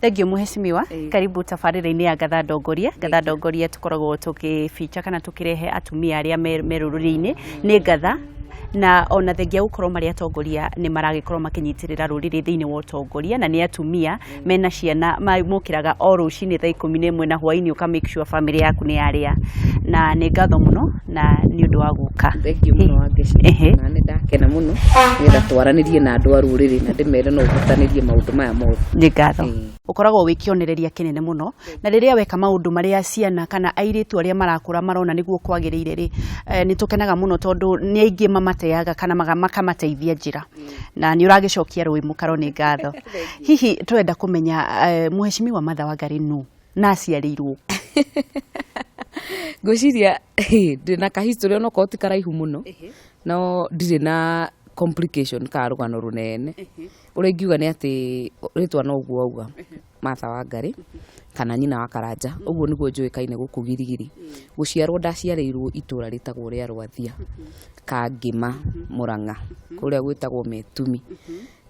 Thank you, mheshimiwa. Karibu tabarĩra-inĩ ya Ngatha Ndongoria. Ngatha Ndongoria tũkoragwo tũkĩbica kana tũkĩrehe atumia arĩa me rũrĩrĩ-inĩ nĩ ngatha, na ona thengia gũkorwo marĩ atongoria, nĩ maragĩkorwo makĩnyitĩrĩra rũrĩrĩ thĩinĩ wa ũtongoria, na nĩ atumia mena ciana mokĩraga o rũcinĩ thaa 11 na hwaĩ-inĩ ũka make sure family yaku nĩ yarĩa, na nĩ ngatho mũno na nĩ ũndũ wa gũka. Thank you mũno, Wangeci. Na nĩ ndakena mũno nĩgetha twaranĩrie na andũ a rũrĩrĩ na ndĩmere no ũhotanĩrie maũndũ maya mothe. Nĩ ngatho. Ũkoragwo wĩ kĩonereria kĩnene mũno, na rĩrĩa weka maũndũ marĩa ciana kana airĩtu arĩa marakũra marona nĩguo kwagĩrĩire rĩ, nĩ tũkenaga mũno tondũ nĩ aingĩ mamateaga kana makamateithia njĩra, na nĩ ũragĩcokia rũĩ mũkaro. Nĩ ngatho. Hihi tũrenda kũmenya, mheshimiwa Martha Wangari nũ na aciarĩirwo? Ngwĩciria ndĩ na kahistory onokorwo ti karaihu mũno, no ndirĩ na complication ka rũgano rũnene. Ũrĩa ingiuga nĩ atĩ rĩtwa no ũguo auga, Martha Wangari kana nyina wa Karanja, ũguo nĩguo njũĩkaine gũkũ Girigiri. Gũciarwo ndaciarĩirwo itũra rĩtagwo rĩa Rwathia, Kangĩma, Mũrang'a, kũrĩa gwĩtagwo Metumi,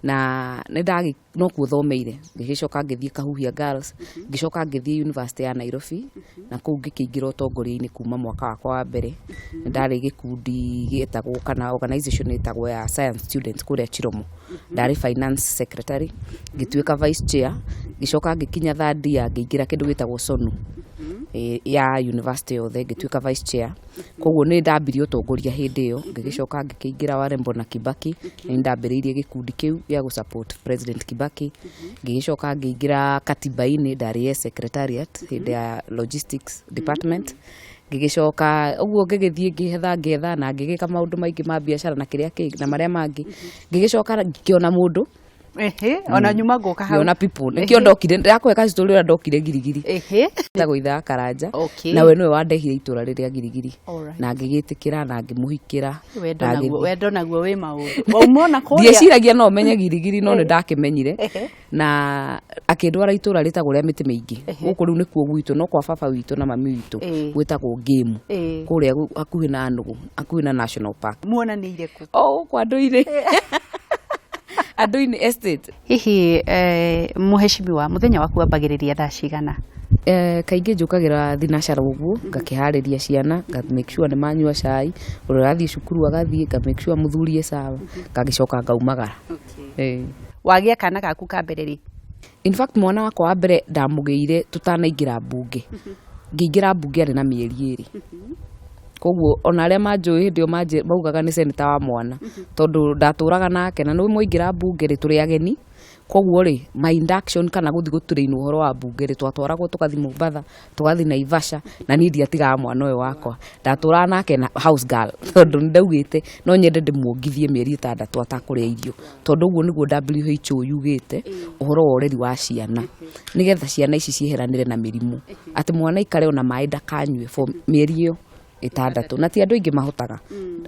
na nĩ ndagĩ no kuo thomeire. Ngĩgĩcoka ngĩthiĩ Kahuhia Girls, ngĩcoka ngĩthiĩ University ya Nairobi, na kũu ngĩkĩingĩra ũtongoria-inĩ kuma mwaka wakwa wa mbere. Nĩ ndarĩ gĩkundi gĩtagwo kana organization ĩtagwo ya Science Students kũrĩa Chiromo, ndarĩ finance secretary, ngĩtuĩka vice chair, ngĩcoka ngĩkinya third year, ngĩingĩra kĩndũ gĩtagwo SONU ya university yothe, ngĩtuĩka vice chair. Koguo nĩ ndambirie ũtongoria hĩndĩ ĩyo. Ngĩgĩcoka ngĩkĩingĩra Warembo na Kibaki, nĩ ndambĩrĩirie gĩkundi kĩu gĩa gũ support President Kibaki. Ngĩgĩcoka ngĩingĩra katiba-inĩ, ndarĩ secretariat hĩndĩ ya logistics department. Ngĩgĩcoka ũguo ngĩgĩthiĩ ngĩhetha ngĩetha na ngĩgĩka maũndũ maingĩ ma biacara na kĩrĩa kĩngĩ na marĩa mangĩ, ngĩgĩcoka ngĩona mũndũ. Ehe, ona nyuma ngũka hau. Ngĩona people, nĩkĩo ndokire ndakũhe kacitorĩ ũrĩa ndokire Girigiri. Tagwo ithe wa Karanja. Na we nĩwe wandehire itũra rĩrĩa Girigiri. Na ngĩgĩtĩkĩra na ngĩmũhikĩra. Wendo na naguo, wendo naguo wĩ maũndũ. Wauma ona kũrĩa. Ndieciragia no menye Girigiri, no nĩ ndakĩmenyire, na akĩndwara itũra rĩtagwo rĩa mĩtĩ mĩingĩ. Gũkũ rĩu nĩkuo gwitũ, no kwa baba witũ na mami witũ gwĩtagwo Ngĩmu, kũrĩa hakuhĩ na Nũgũ, hakuhĩ na National Park. Muonanĩire kũ? O gũkũ andũ-inĩ, andũ-inĩ estate. Hihi mũheshimiwa, mũthenya waku wambagĩrĩria thaa cigana? Kaingĩ njũkagĩra thinacara ũguo, ngakĩharĩria ciana, nga make sure nĩ manyua cai, ũrĩa ũrathiĩ cukuru agathiĩ, nga make sure mũthuri e sawa, ngagĩcoka ngaumagara. Wagĩa kana gaku ka mbere rĩ? In fact, mwana wakwa wa mbere ndamũgĩire tũtanaingĩra mbunge. Ngĩingĩra mbunge arĩ na mĩeri 2. Koguo ona arĩa manjũĩ hĩndĩ ĩyo maugaga nĩ senator wa mwana, tondũ ndatũraga nake, na nĩ mwaingĩra mbunge rĩ, tũrĩ ageni. Koguo rĩ, my induction kana gũthiĩ gũtrain ũhoro wa mbunge rĩ, twatwaragwo tũgathiĩ Mombatha, tũgathiĩ Naivasha, na niĩ ndiatigaga mwana ũyũ wakwa, ndatũraga nake na house girl, tondũ nĩ ndaugĩte no nyende ndĩmuongithie mĩeri 6 atakũrĩa irio, tondũ ũguo nĩguo WHO yugĩte ũhoro wa ũreri wa ciana, nĩgetha ciana ici cieheranĩre na mĩrimũ, atĩ mwana aikare ona maĩ ndakanyue for mĩeri ĩyo 6. Na ti andũ aingĩ mahotaga,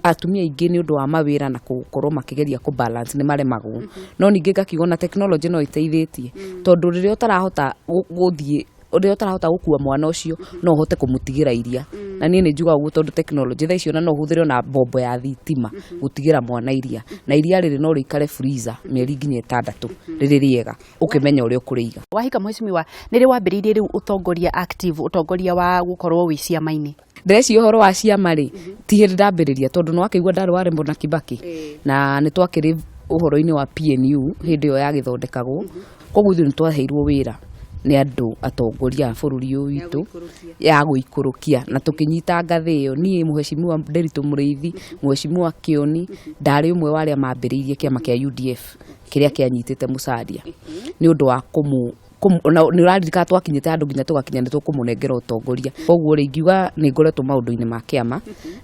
atumia aingĩ nĩ ũndũ wa mawĩra na gũkorwo makĩgeria kũ balance nĩ maremagwo. No ningĩ ngakiuga ona technology no ĩteithĩtie, tondũ rĩrĩa ũtarahota gũthiĩ, rĩrĩa ũtarahota gũkua mwana ũcio, no ũhote kũmũtigĩra iria. Na niĩ nĩ njugaga ũguo tondũ technology thaa ici ona no ũhũthĩre ona mbombo ya thitima gũtigĩra mwana iria, na iria rĩrĩ no rĩikare freezer mĩeri nginya 6 rĩrĩ rĩega, ũkĩmenya ũrĩa ũkũrĩiga. Wahika, mheshimiwa, nĩ rĩ wambĩrĩirie rĩu ũtongoria active, ũtongoria wa gũkorwo wĩ ciama-inĩ? Ndĩreciria ũhoro wa ciama rĩ, ti hĩndĩ ndambĩrĩria, tondũ nĩ wakĩigua ndarĩ wa Rembo na Kibaki, na nĩ twakĩrĩ ũhoro-inĩ wa PNU hĩndĩ ĩyo yagĩthondekagwo. Koguo ithuĩ nĩ twaheirwo wĩra nĩ andũ atongoria a bũrũri ũyũ witũ ya gũikũrũkia, na tũkĩnyita ngathĩ ĩyo. Niĩ, mũheshimiwa Nderitu Mũrĩithi, mũheshimiwa Kĩoni, ndarĩ ũmwe wa arĩa mambĩrĩirie kĩama kĩa UDF kĩrĩa kĩanyitĩte Musalia nĩ ũndũ wa kũmũ na nĩ ũraririkana twakinyĩte handũ nginya tũgakinya nĩ tũkũmũnengera ũtongoria. Koguo rĩ, ingiuga nĩ ngoretwo maũndũ-inĩ ma kĩama.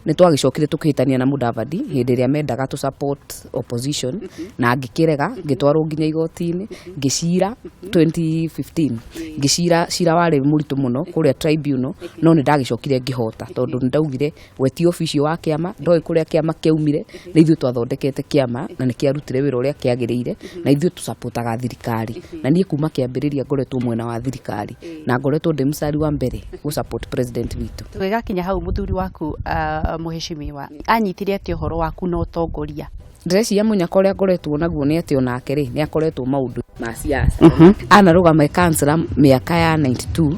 Nĩ twagĩcokire tũkĩhĩtania na Mudavadi hĩndĩ ĩrĩa mendaga to support opposition, na ngĩkĩrega, ngĩtwarwo nginya igoti-inĩ, ngĩcira 2015, ngĩcira cira warĩ mũritũ mũno kũrĩa tribunal, no nĩ ndagĩcokire ngĩhota, tondũ nĩ ndaugire we ti official wa kĩama, ndoĩ kũrĩa kĩama kĩaumire, nĩ ithuĩ twathondekete kĩama na nĩ kĩarutire wĩra ũrĩa kĩagĩrĩire, na ithuĩ tũcapotaga thirikari. Na niĩ kuma kĩambĩrĩria ngoretwo mwena wa thirikari na ngoretwo ndĩ mũcari wa mbere gũ support president witũ. Tũgĩgakinya hau, mũthuri waku, mũheshimiwa, anyitire atĩa ũhoro waku na ũtongoria? Ndĩreciria mũnyaka ũrĩa ngoretwo naguo nĩ atĩ onake rĩ nĩ akoretwo maũndũ ma siasa. Anarũgama e councillor mĩaka ya 92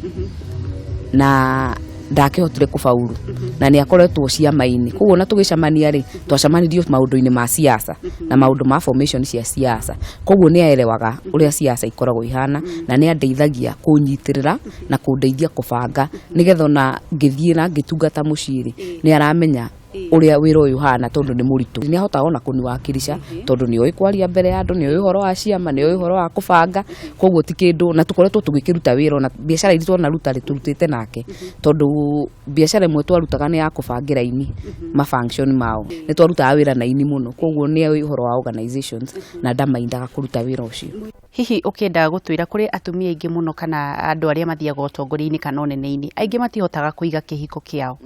na ndakĩhotire kũbauru, na nĩ akoretwo ciama-inĩ. Koguo na tũgĩcemania rĩ, twacemanirio maũndũ-inĩ ma siasa na maũndũ ma formation cia siasa. Koguo nĩ aerewaga ũrĩa siasa ikoragwo ihana, na nĩ andeithagia kũnyitĩrĩra na kũndeithia kũbanga, nĩgetha ona ngĩthiĩ na ngĩtungata mũciĩ rĩ, nĩ aramenya ũrĩa wĩra ũyũ ũhana, tondũ nĩ mũritũ. Nĩ ahotaga ona kũniwakilisha, tondũ nĩ oĩ kwaria mbere ya andũ, nĩ oĩ ũhoro wa ciama, nĩ oĩ ũhoro wa kũbanga. Koguo ti kĩndũ, na tũkoretwo tũgĩkĩruta wĩra, ona biacara iria twanaruta rĩ, tũrutĩte nake, tondũ biacara ĩmwe twarutaga nĩ ya kũbangĩra aini ma function mao. Nĩ twarutaga wĩra na aini mũno, koguo nĩ oĩ ũhoro wa organizations na ndamaindaga kũruta wĩra ũcio. Hihi ũkĩenda gũtwĩra, kũrĩ atumia aingĩ mũno kana andũ arĩa mathiaga ũtongoria-inĩ kana ũnene-inĩ, aingĩ matihotaga kũiga kĩhiko kĩao,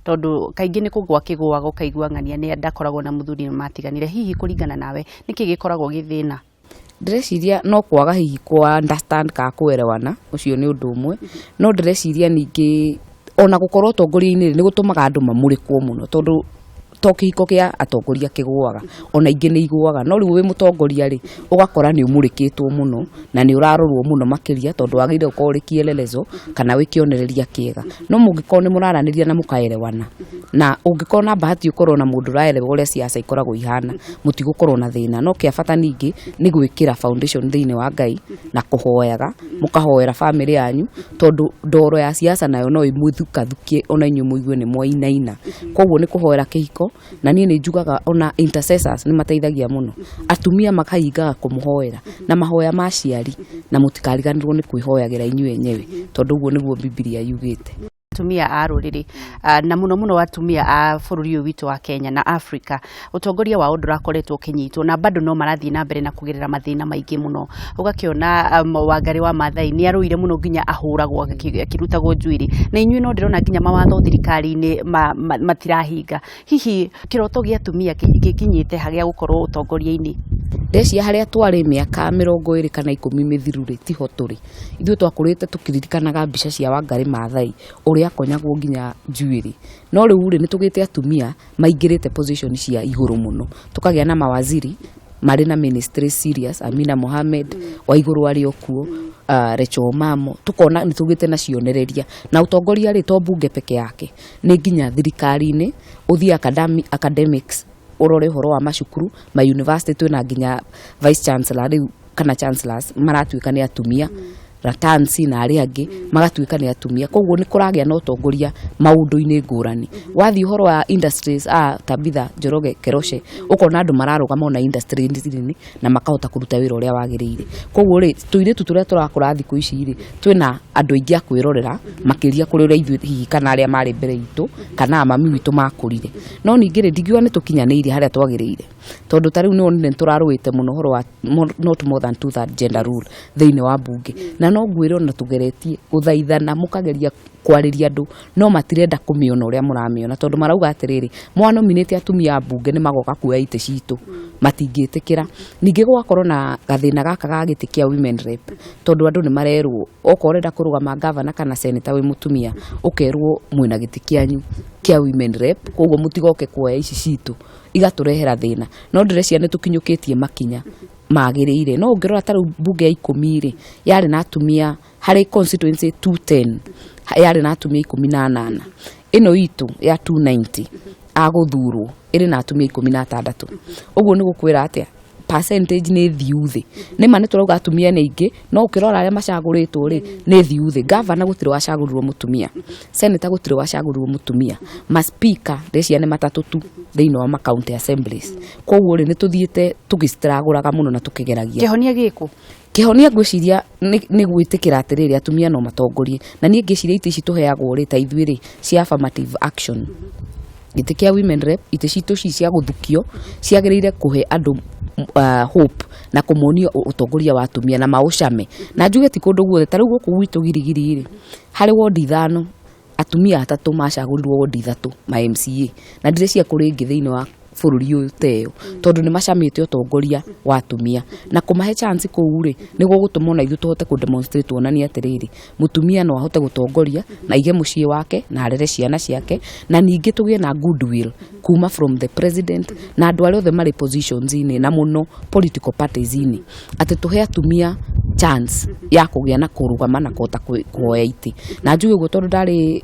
tondũ kaingĩ nĩ kũgwa kĩgũaga, ũkaigua ng'ania nĩ ndakoragwo na mũthuri, nĩ matiganire. Hihi kũringana nawe, nĩkĩ gĩkoragwo gĩ thĩna? Ndĩreciria no kwaga hihi kwa understand kana kũerewana, ũcio nĩ ũndũ ũmwe. No ndĩreciria ningĩ ona gũkorwo ũtongoria-inĩ nĩ gũtũmaga andũ mamũrĩkwo mũno, tondũ to kĩhiko kĩa atongoria kĩgũaga, ona ingĩ nĩ igũaga. No rĩu wĩ mũtongoria rĩ, ũgakora nĩ ũmũrĩkĩtwo mũno na nĩ ũrarorwo mũno makĩria, tondũ wagĩrĩire gũkorwo ũrĩ kĩelelezo kana wĩ kĩonereria kĩega. No mũngĩkorwo nĩ mũraranĩria na mũkaerewana, na ũngĩkorwo na bahati ũkorwo na mũndũ ũraerewa ũrĩa siasa ikoragwo ihana, mũtigũkorwo na thĩna. No kĩa bata ningĩ nĩ gwĩkĩra foundation thĩinĩ wa Ngai na kũhoyaga, mũkahoera bamĩrĩ yanyu, tondũ ndoro ya siasa nayo no ĩmũthukathukie ona inyuĩ mũigue nĩ mwainaina. Koguo nĩ kũhoera kĩhiko, na niĩ nĩ njugaga ona intercessors nĩ mateithagia mũno, atumia makahingaga kũmũhoera na mahoya ma aciari, na mũtikariganĩrwo nĩ kwĩhoyagĩra inyuĩ enyewe, tondũ ũguo nĩguo Bibilia yugĩte. Atumia a rũrĩrĩ, na mũno mũno atumia a bũrũri ũyũ witũ wa Kenya na Africa, ũtongoria wao ndũrakoretwo ũkĩnyitwo, na bado no marathiĩ na mbere na kũgerera mathĩna maingĩ mũno. Ũgakĩona Wangari wa Maathai nĩ arũire mũno nginya ahũragwo, akĩrutagwo njuĩrĩ, na inyuĩ no ndĩrona nginya mawatho thirikari-inĩ matirahinga. Hihi kĩroto gĩa atumia gĩkinyĩte ha gĩa gũkorwo ũtongoria-inĩ? Ndeciria harĩa twarĩ mĩaka 20 kana 10 mĩthiru rĩ, tiho tũrĩ. Ithuĩ twakũrĩte tũkĩririkanaga mbica cia Wangari Maathai ũrĩa akonyagwo nginya njuĩrĩ. No rĩu rĩ, nĩ tũgĩte atumia maingĩrĩte position cia igũrũ mũno, tũkagĩa na mawaziri marĩ na ministry serious, Amina Mohamed wa igũrũ arĩ o kuo, Rachel Omamo. Tukona nĩ tũgĩte na cionereria. Na ũtongoria rĩ, to bunge peke yake, nĩ nginya thirikari-inĩ, ũthiĩ academics, ũrore ũhoro wa macukuru ma university, twĩna nginya vice chancellor rĩu kana chancellors maratuĩka nĩ atumia, Ratansi na arĩa angĩ magatuĩka nĩ atumia. Koguo nĩ kũragĩa na ũtongoria maũndũ-inĩ ngũrani. Wathiĩ ũhoro wa industries, Tabitha Njoroge Keroche, ũkona andũ mararũgama ona industry-inĩ na makahota kũruta wĩra ũrĩa wagĩrĩire. Koguo rĩ, tũirĩtu tũrĩa tũrakũra thikũ ici rĩ, twĩna andũ aingĩ a kwĩrorera makĩria kũrĩ ũrĩa ithuĩ hihi kana arĩa marĩ mbere itũ kana mami witũ makũrire. No ningĩ rĩ, ndingiuga nĩ tũkinyanĩirie harĩa twagĩrĩire, tondũ ta rĩu nĩ wonire nĩ tũrarũĩte mũno ũhoro wa not more than two third gender rule thĩinĩ wa mbunge, na no ngwĩre ona tũgeretie gũthaithana, mũkageria kwarĩria andũ, no matirenda kũmĩona ũrĩa mũramĩona, tondũ marauga atĩrĩrĩ, mwanominate atumia a mbunge nĩ magoka kuoya itĩ citũ, matingĩtĩkĩra. Ningĩ gũgakorwo na gathĩna gaka ga gĩtĩ kĩa women rep, tondũ andũ nĩ marerwo okorwo ũrenda kũrũgama gavana kana senator wĩ mũtumia, ũkerwo mwĩna gĩtĩ kĩanyu kĩa women rep, koguo mũtigoke kuoya ici citũ, igatũrehera thĩna. No ndĩreciria nĩ tũkinyũkĩtie makinya magĩrĩire. No ũngĩrora ta rĩu mbunge ya 10 rĩ, yarĩ na atumia harĩ constituency 210, yarĩ na atumia 18. Ĩno itũ ya 290 agũthurwo ĩrĩ na atumia 16. Ũguo nĩ gũkwĩra atĩa, percentage nĩ thiu thĩ. Nĩ ma nĩ tũrauga atumia nĩ aingĩ, no ũkĩrora arĩa macagũrĩtwo rĩ, nĩ thiu thĩ. Gavana gũtirĩ wacagũrirwo mũtumia, senator gũtirĩ wacagũrirwo mũtumia, ma speaker ndĩreciria nĩ matatũ tu thĩinĩ wa ma county assemblies. Koguo rĩ, nĩ tũthiĩte tũgĩstragũraga mũno na tũkĩgeragia. Kĩhonia gĩkũ? Kĩhonia ngwĩciria nĩ gwĩtĩkĩra atĩrĩrĩ, atumia no matongorie. Na niĩ ngĩciria itĩ ici tũheagwo rĩ, ta ithuĩ rĩ, cia affirmative action, gĩtĩ kĩa women rep, itĩ citũ ci cia gũthukio ciagĩrĩire kũhe andũ hope na kũmonia ũtongoria wa atumia na maũcame. Na njuge ti kũndũ guothe, ta rĩu gũkũ gwitũ Girigiri rĩ, harĩ wondi 5, atumia atatũ macagũrirwo wondi 3 ma MCA, na ndireciria kũrĩ ĩngĩ thĩinĩ wa Bũrũri ũyũ ta ĩyo, tondũ nĩ macamĩte ũtongoria wa atumia, na kũmahe chance kũu rĩ, nĩ gũgũtũma ona ithuĩ tũhote kũ demonstrate, tuonanie atĩrĩrĩ, mũtumia no ahote gũtongoria na aige mũciĩ wake na arere ciana ciake. Na ningĩ tũgĩe na goodwill kuma from the president na andũ arĩa othe marĩ positions-inĩ, na mũno political parties-inĩ, atĩ tũhe atumia chance ya kũgĩa na kũrũgama na kũhota kuoya itĩ. Na njuge ũguo tondũ ndarĩ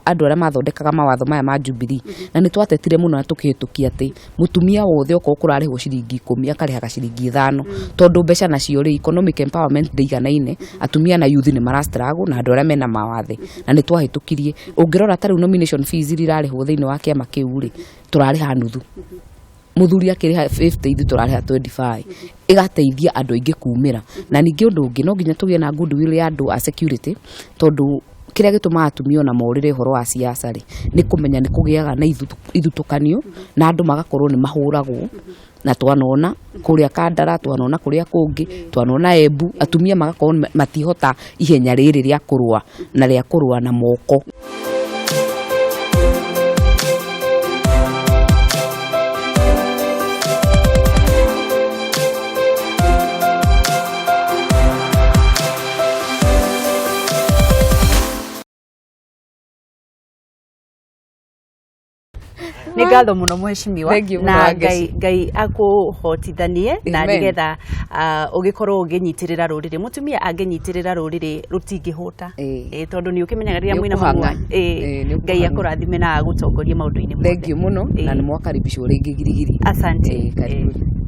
andũ arĩa mathondekaga mawatho maya ma Jubilee, na nĩ twatetire mũno na tũkĩhĩtũkia atĩ mũtumia wothe, okorwo kũrarĩhwo ciringi 10, akarĩhaga ciringi 5, tondũ mbeca nacio rĩ, economic empowerment ndĩiganaine. Atumia na youth nĩ mara struggle na andũ arĩa mena mawathe, na nĩ twahĩtũkirie. Ũngĩrora ta rĩu nomination fees iria irarĩhwo thĩinĩ wa kĩama kĩu rĩ, tũrarĩha nuthu. Mũthuri akĩrĩha 50, ithuĩ tũrarĩha 25. Ĩgateithia andũ aingĩ kumĩra. Na ningĩ ũndũ ũngĩ, no nginya tũgĩe na goodwill ya andũ a security, tondũ kĩrĩa gĩtũmaga atumia ona morĩre ũhoro wa siasa rĩ, nĩ kũmenya nĩ kũgĩaga na ithutũkanio na andũ magakorwo nĩ mahũragwo. Na twanona kũrĩa Kandara, twanona kũrĩa kũngĩ, twanona Embu, atumia magakorwo matihota ihenya rĩrĩ rĩa kũrũa na rĩa kũrũa na moko. Nĩ ngatho mũno, mheshimiwa. Thank you mũno, Na Wangeci. Ngai, Ngai akũhotithanie na Amen. nĩgetha ũgĩkorwo ũngĩnyitĩrĩra rũrĩrĩ. Mũtumia angĩnyitĩrĩra rũrĩrĩ, rũtingĩhũta. Tondũ nĩ ũkĩmenyaga rĩrĩa Nĩ mwĩna ũkũhang'a. mamwe. Nĩ Ngai ũkũhang'a. akũrathime na agũtongorie maũndũ-inĩ mothe. Thank you mũno, na nĩ mwakaribicwo rĩngĩ Girigiri. Asante. Karibu.